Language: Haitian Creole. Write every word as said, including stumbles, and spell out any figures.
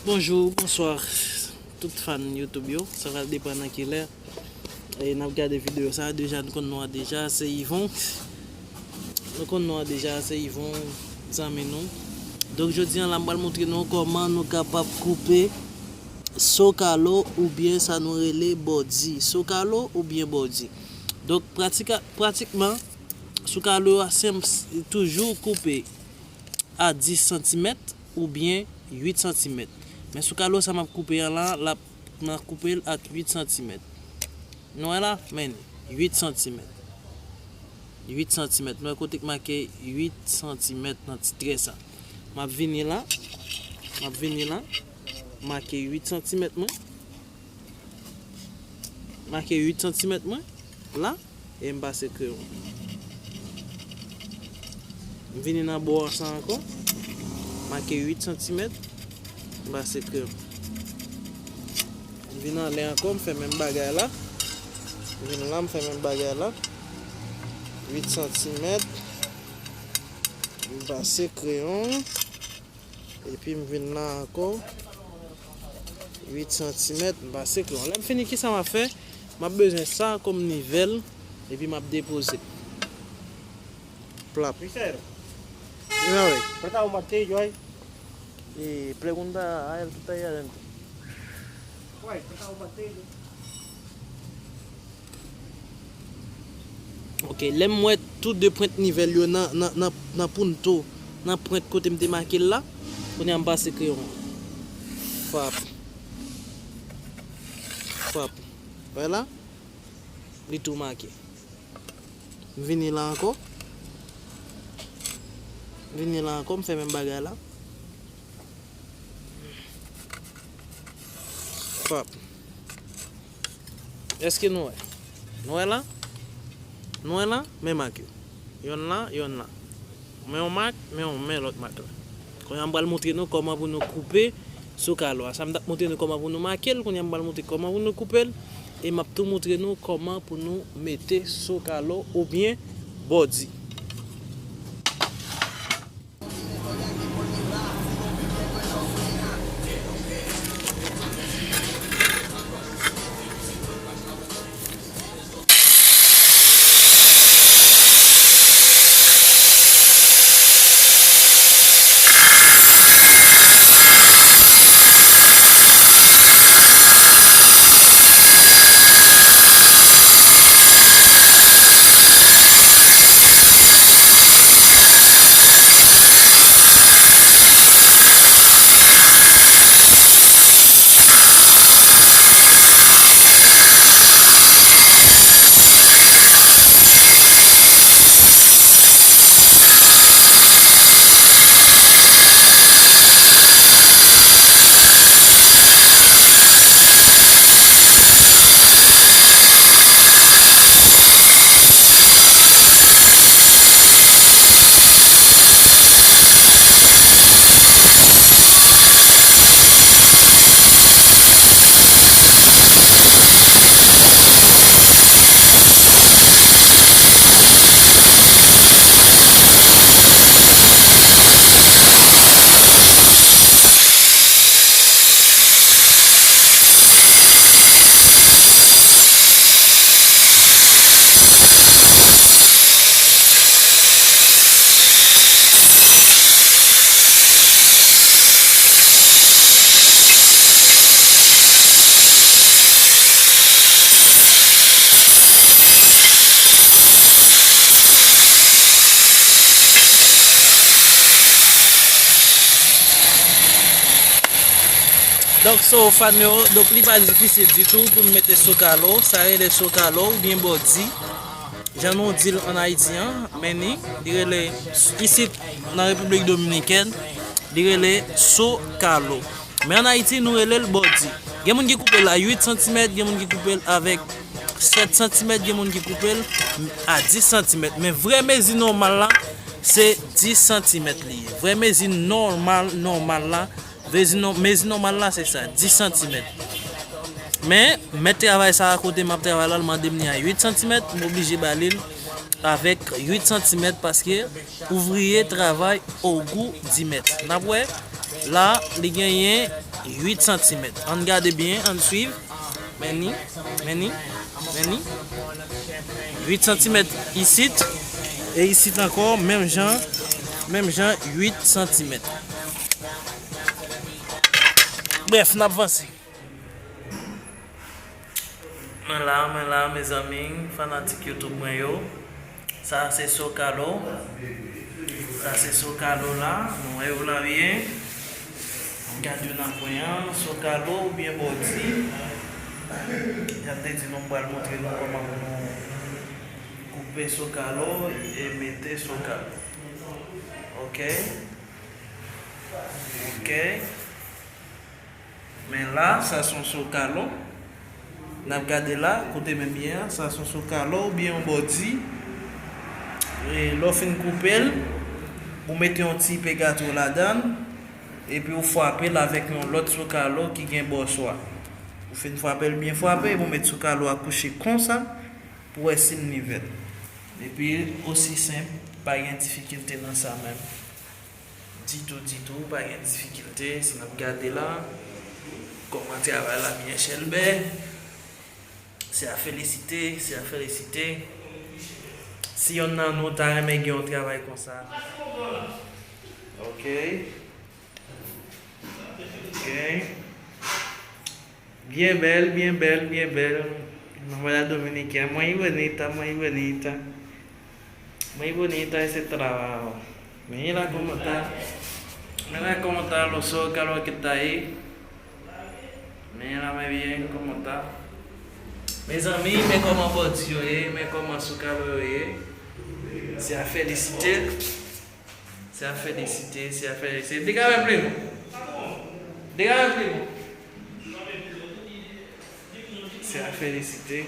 Bonjou, bonswa, tout fan YouTube yo. Sa va depann nan ki lè. E n ap gade videyo sa a, deja nou konn non an deja, se Yvon. Nou konn non an deja, se Yvon, zanmi nou. Donk, jodi a la, m pral montre nou kòman nou kapab koupe sokalo oubyen sa nou rele bòdi. Sokalo oubyen bòdi. Donk, pratika-, pratikman, sokalo a senp, toujou koupe a dis santimèt oubyen uit santimèt. Men sokalo sa m ap koupe an la, l ap, m ap koupe l ak uit santimèt. Nou wè la? Men, uit santimèt. Uit santimèt. Nou wè kote k make uit santimèt nan ti trè sa. M ap vini la. M ap vini la. Make uit santimèt mwen. Make uit santimèt mwen. La. E m pase kreyon. M vini nan bò sa ankò. Make uit santimèt. M pase kreyon. M vin anlè ankò, m fè menm bagay la. M vin la, m fè menm bagay la. Uit santimèt. M pase kreyon. Epi m vin la ankò. Uit santimèt, m pase kreyon. Lè m fini, kisa m ap fè? M ap bezwen sa kòm nivèl, epi m ap depoze. Plap. Mister, vin avèk. Presta un martillo ahí. E pregunta a él que está ahí adentro. Oye, presta un martillo. Ok, lè m wè tou de pwent nivèl yo nan, nan, nan, nan punto, nan pwent kote m te make l la, kounye a m pase kreyon an. Fap. Fap. Vwala. Li tou make. M vini la ankò. M vini la ankò, m fè menm bagay la. Fap. Èske nou wè? Nou wè la? Nou wè la? Men mak yo. Yonn la, yonn la. Men yon mak, men yon, men lòt mak la. Kounye a m pral montre nou kòman pou nou koupe sokalo a. Sa m t ap montre nou kòman pou nou make l, kounye a m pral montre kòman pou nou koupe l. E m ap tou montre nou kòman pou nou mete sokalo oubyen bòdi. Donk, so, fan yo, donk, li pa difisil ditou pou n mete sokalo. Sa rele sokalo oubyen bòdi. Jan nou di l ann Ayiti an, men ni, li rele, isit nan Repiblik Dominikèn, li rele sokalo. Men ann Ayiti, nou rele l bòdi. Gen moun ki koupe l a uit santimèt, gen moun ki koupe l avèk sèt santimèt, gen moun ki koupe l a dis santimèt. Men vrè mezi nòmal la, se dis santimèt li ye. Vrè mezi nòmal, nòmal la, mezi nò-, mezi nòmal la, se sa, dis santimèt. Men, mèt travay sa a kote m ap travay la, l mande m li a uit santimèt, m oblije ba li l avèk uit santimèt paske ouvriye travay o gou di mèt. N ap wè, la, li genyen uit santimèt. Ann gade byen, ann swiv. Men ni, men ni, men ni. Uit santimèt isit, e isit ankò, menm jan, menm jan, uit santimèt. Brèf, n ap vanse. Mwen la, mwen la, mezanmi, fanatik YouTube mwen yo. Sa se Zocalo. Sa se Zocalo la. Nou wè yo la byen. N gade yo nan kwen an. Zocalo oubyen bòdi. Jan m te di nou, m pral montre nou kòman pou nou koupe Zocalo e mete Zocalo. Ok. Ok. Men la, sa se yon Zocalo. N ap gade la, kote men m ye a, sa se yon Zocalo oubyen yon bòdi. E lè w fin koupe l, ou mete yon ti pegato ladan l, epi ou frape l avèk yon lòt Zocalo ki gen bò swa. Ou fin frape l byen frape, epi ou met Zocalo a kouche konsa, pou wè si l nivèl. Epi, osi senp, pa gen difikilte nan sa menm. Ditou, ditou, pa gen difikilte. Si n ap gade la, kòman travay la byen chèlbè. Se a felisite, se a felisite. Si yonn nan nou ta renmen gen yon travay konsa. Ok. Ok. Bien bèl, bien bèl, bien bèl. Mwen la dominiken, muy bonita, muy bonita. Muy bonita ese trabajo. Mira cómo está. Mira cómo está lo zócalo que está ahí. Mira muy bien cómo está. Mezanmi, men kòman bòdi yo ye, men kòman Zocalo yo ye. Se a felisite. Se a felisite, se a felisite. Degage plim. Degage plim. Se a felisite.